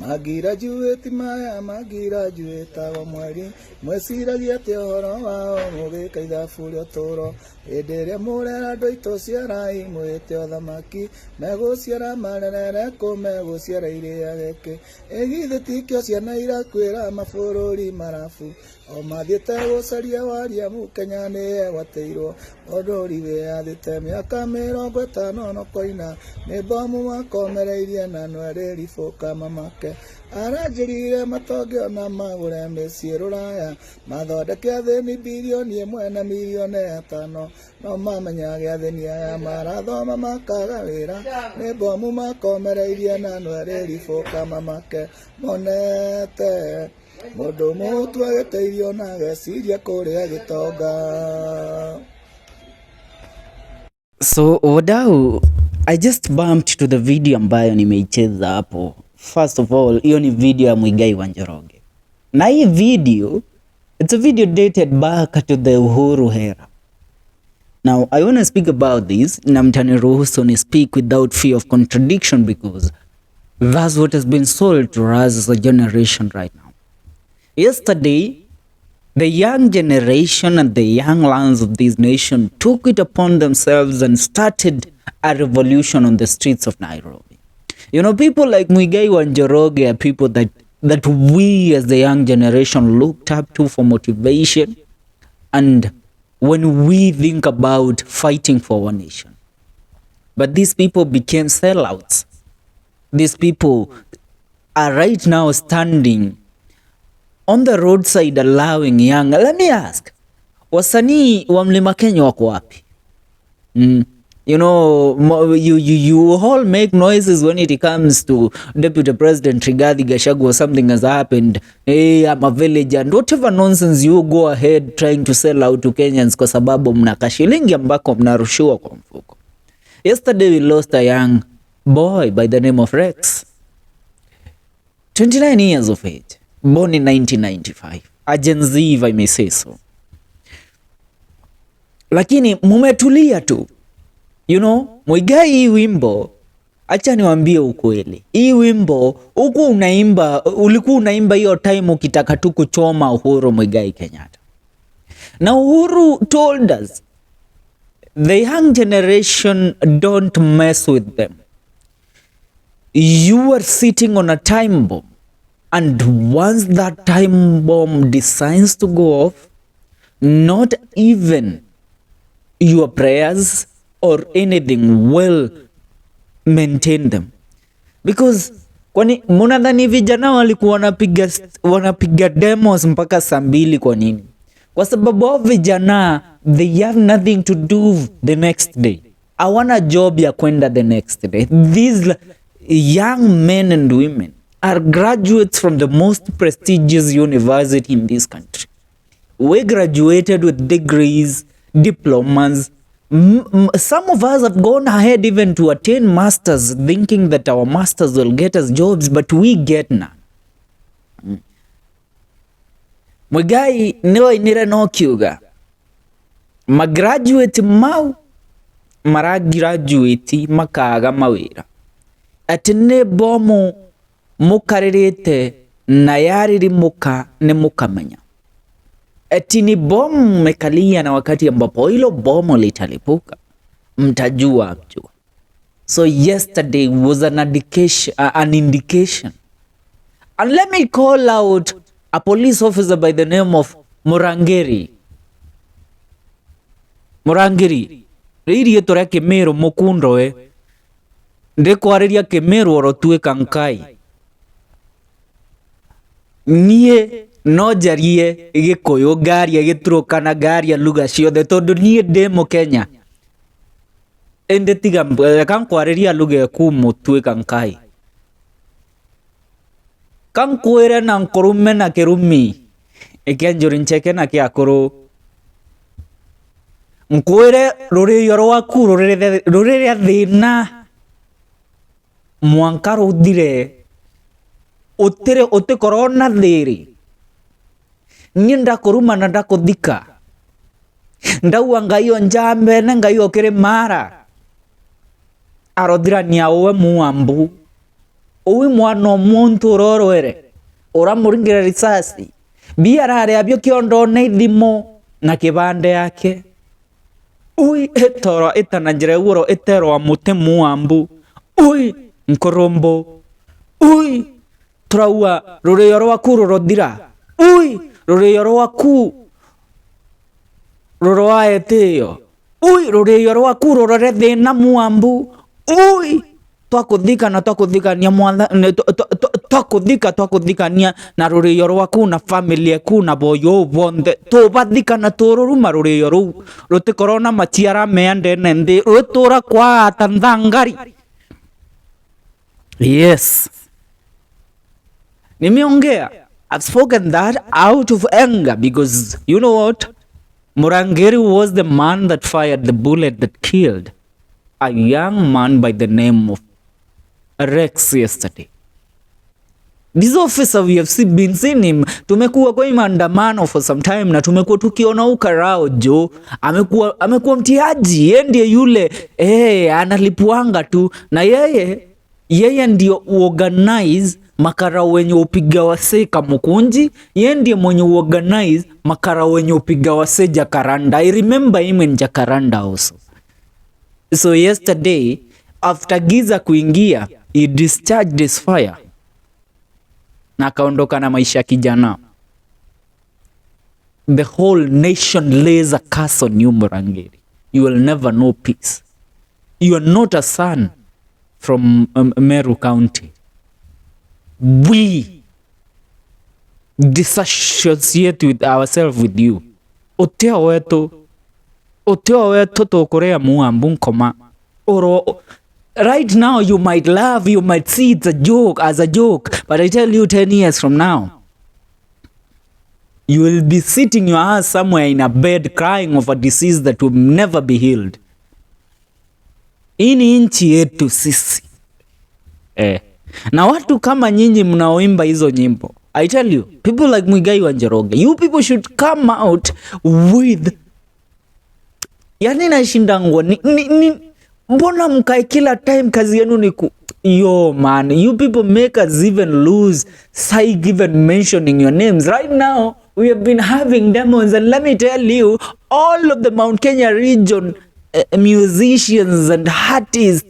Magirajuĩti maya magirajuĩtagwo mweri. Mweciragia atĩa ũhoro wao mũgĩka ithabu rĩa ũtũũro? Hĩndĩ ĩrĩa mũrera andũ aitũ ciarai mwĩte ũthamaki, megũciara marerere kũ megũciara irĩage kĩ? Ĩ githĩ tikĩo ciana irakuĩra mabũrũri marabu? O mathiĩte gũcaria wariamu Kenya nĩ yegwatĩirwo bũrũri wĩyathĩte mĩaka 50 no koina nĩ bomu makomereirie na nwerĩribũka mamake. Aranjĩrire matongĩona magũre mĩciĩ rũraya mathondeke athĩni 1.1 billion na 5 million no mamenyage athĩni aya marathoma makaga wĩra nĩ bomu makomereirie na nwerĩribũka mamake monete mũndũ mũtu agĩteithio na ageciria kũrĩa gĩtonga. So wadau, I just bumped to the video ambayo nimeicheza hapo. First of all, hiyo ni video ya Muigai wa Njoroge. Na hii video, it's a video dated back to the Uhuru era. Now, I want to speak about this, na mtaniruhusu ni speak without fear of contradiction because that's what has been sold to us as a generation right now. Yesterday, the young generation and the young lions of this nation took it upon themselves and started a revolution on the streets of Nairobi. People like Muigai wa Njoroge are people that we as the young generation looked up to for motivation and when we think about fighting for our nation. But these people became sellouts. These people are right now standing on the roadside allowing young. Let me ask, wasanii wa Mlima Kenya wako wapi? You all make noises when it comes to Deputy President Rigathi Gachagua or something has happened. Hey, I'm a villager and whatever nonsense you go ahead trying to sell out to Kenyans kwa sababu mna kashilingi ambako mnarushiwa kwa mfuko. Yesterday we lost a young boy by the name of Rex. 29 years of age, born in 1995. A Gen Z, if I may say so. Lakini mumetulia tu. Muigai, hii wimbo, acha niwaambie ukweli. Hii wimbo huku unaimba, ulikuwa unaimba hiyo time ukitaka tu kuchoma Uhuru Muigai Kenyatta. Na Uhuru told us the young generation, don't mess with them. You are sitting on a time bomb, and once that time bomb decides to go off, not even your prayers or anything will maintain them. Because kwani munadhani vijana walikuwa wanapiga demos mpaka saa 2 kwa nini? Kwa sababu hao vijana, they have nothing to do the next day. Hawana job ya kwenda the next day. These young men and women are graduates from the most prestigious university in this country. We graduated with degrees, diplomas. Some of us have gone ahead even to attain masters, thinking that our masters will get us jobs, but we get none. Muigai nĩwainire no kiuga magraduate mau maragraduate makaga mawĩra atĩ nĩ bomu mũkarĩrĩte na yarĩrĩmũka nĩ mũkamenya ati ni bomu mmekalia, na wakati ambapo hilo bomu litalipuka mtajua mjua. So yesterday was an indication. And let me call out a police officer by the name of Murangiri. Murangiri, rĩirie rĩa Kĩmĩrũ mũkundo we ndĩkwarĩria Kĩmĩrũ orotuĩka nkai niĩ no njarie Gĩkũyũ, ngaria Gĩturũkana, ngaria lugha ciothe tondũ niĩ ndĩ Mũkenya, ĩndĩ tiga reka nkwarĩria lugha ĩkumũtuĩka nkai kankwĩre na nkũrume na kĩrumi ĩkĩanjũri ncheke na kĩakũrũ nkwĩre rũrĩo rwaku rũrĩrĩa thĩna mwanka rũthire ũtĩrĩ ũtĩkorwo na thĩrĩ. Niĩ ndakũruma na ndakũthika ndauga Ngai o njambene Ngai okĩrĩ mara arothirania ũwe muambu. Uwi mwana omuntu urorwere uramuringira risasi biarare abio kiondo na ithimo na kibande yake ui etoro itana njira uguro iterwa muti muambu ui nkorombo ui turaua rurio rwaku rurothira ui rurio rwaku rurwae tio ui rurio rwaku rurore thina muambu ui twakuthika na twakuthikania twakuthika twakuthikania na rurio rwaku na family yaku na boyo bonthe tubathika na tururuma rurio ruu rutikorwo na maciara meandene nthi rwitura kwa ta nthangari. Yes, nimeongea. I've spoken that out of anger because you know what, Murangiri was the man that fired the bullet that killed a young man by the name of Rex yesterday. This officer, we have been seeing him. Tumekuwa kwa maandamano for some time na tumekuwa tukiona ukarao jo amekuwa mtiaji. Yeye ndiye yule analipuanga tu, na yeye ndio organize makarao wenye upiga wasee Kamukunji. Yeye ndiye mwenye organize makarao wenye upiga wasee Jacaranda. I remember him in Jacaranda also. So yesterday after giza kuingia, he discharged his fire na akaondoka na maisha ya kijana. The whole nation lays a curse on you, Murangiri. You will never know peace. You are not a son from Meru County. We disassociate with ourselves with you. Uteo wetu tukurea muambu nkoma. Oro, right now you might laugh, you might see it's a joke, as a joke, but I tell you 10 years from now, you will be sitting your ass somewhere in a bed crying of a disease that will never be healed. Hii ni nchi yetu sisi. Na watu kama nyinyi mnaoimba hizo nyimbo, I tell you, people like Muigai wa Njoroge, you people should come out with, yani nashindangwa ni mbona mkae kila time kazi yenu ni ku, yo man, you people make us even lose sight even mentioning your names. Right now we have been having demons, and let me tell you, all of the Mount Kenya region musicians and artists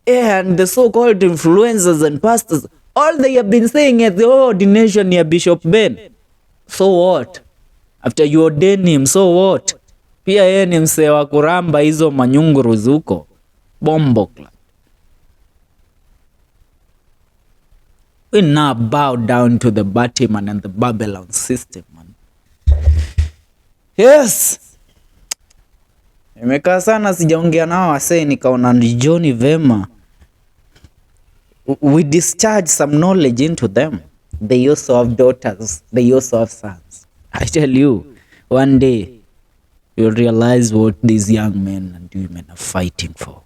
and the so-called influencers and pastors, all they have been saying is the ordination ya Bishop Ben. So what? After you ordain him, so what? Pia yeye ni msee wa kuramba hizo manyunguru zuko. Bombo club. We now bow down to the Batiman and the Babylon system, man. Yes. Nimekaa sana sijaongea nao wasee, nikaona ni Johnny vema. We discharge some knowledge into them. They also have daughters. They also have sons. I tell you, one day you'll realize what these young men and women are fighting for.